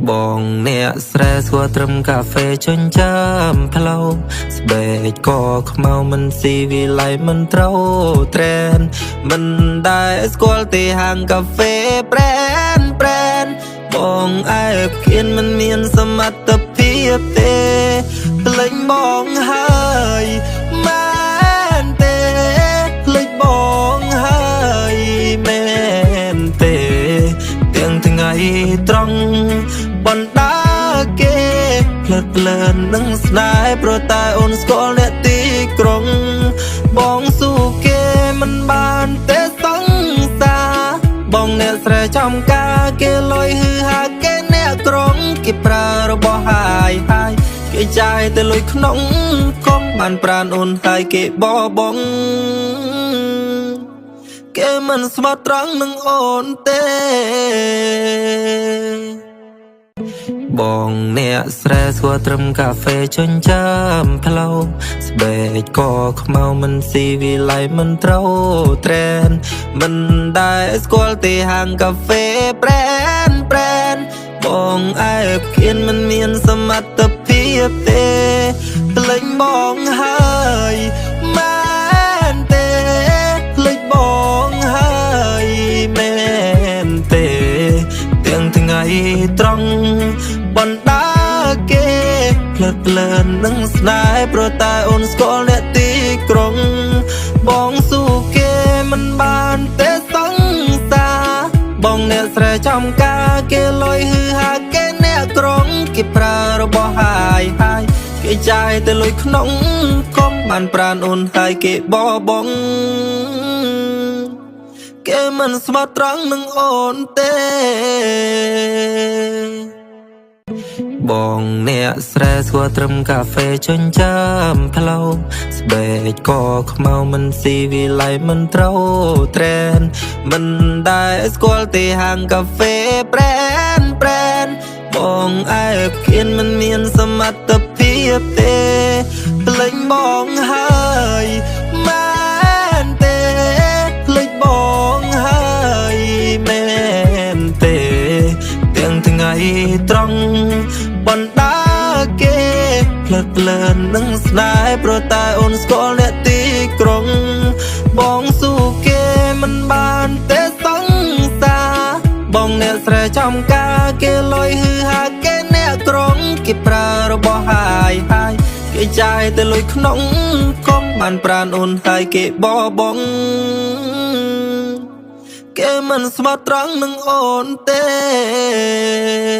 បងអ្នកស្រែស្គាល់ត្រឹមកាហ្វេចិញ្ចើមផ្លូវស្បែកកខ្មៅមិនស៊ីវិល័យមិនត្រូវត្រែនមិនដែលស្គាល់ទេហាងកាហ្វេប្រែនប្រែនបងអែបគៀនមិនមានសមត្ថភាពទេភ្លេចបងហើយមែនទេភ្លេចបងហើយមែនទេទាំងថ្ងៃត្រង់បណ្ដាគេភ្លើតភ្លើននឹងស្នេហ៍ព្រោះតែអូនស្គាល់អ្នកទីក្រុងបងស៊ូគេមិនបានទេសង្សារបងអ្នកស្រែចំការគេលុយហឺហាគេអ្នកក្រុងគេប្រើរបស់ហាយហាយគេចាយទៅលុយក្នុងកុំបានប្រានអូនហើយគេបបងគេមិនស្មោះត្រង់នឹងអូនទេ បងអ្នកស្រែស្គាល់ត្រឹមកាហ្វេចិញ្ចើមផ្លូវស្បែកកខ្មៅមិនស៊ីវិល័យមិនត្រូវត្រែនមិនដែលស្គាល់ទេហាងកាហ្វេប្រែនប្រែនបងអែបគៀនមិនមានសមត្ថភាពទេភ្លេចបងហើយមែនទេភ្លេចបងហើយមែនទេទាំងថ្ងៃត្រង់បណ្ដាគេភ្លើតភ្លើននឹងស្នេហ៍ព្រោះតែអូនស្គាល់អ្នកទីក្រុងបងស៊ូគេមិនបានទេសង្សារបងអ្នកស្រែចំការគេលុយហឺហាគេអ្នកក្រុងគេប្រើរបស់ហាយហាយគេចាយទៅលុយក្នុងកុំបានប្រានអូនហើយគេបបងគេមិនស្មោះត្រង់នឹងអូនទេ បងអ្នកស្រែស្គាល់ត្រឹមកាហ្វេចិញ្ចើមផ្លូវស្បែកកខ្មៅមិនស៊ីវិល័យមិនត្រូវត្រែនមិនដែលស្គាល់ទេហាងកាហ្វេប្រែនប្រែនបងអែបគៀនមិនមានសមត្ថភាពទេភ្លេចបងហើយមែនទេភ្លេចបងហើយមែនទេទាំងថ្ងៃត្រង់បណ្ដាគេភ្លើតភ្លើននឹងស្នេហ៍ព្រោះតែអូនស្គាល់អ្នកទីក្រុងបងស៊ូគេមិនបានទេសង្សារបងអ្នកស្រែចំការគេលុយហឺហាគេអ្នកក្រុងគេប្រើរបស់ហាយហាយគេចាយទៅលុយក្នុងកុំបានប្រានអូនហើយគេបបងគេមិនស្មោះត្រង់នឹងអូនទេ។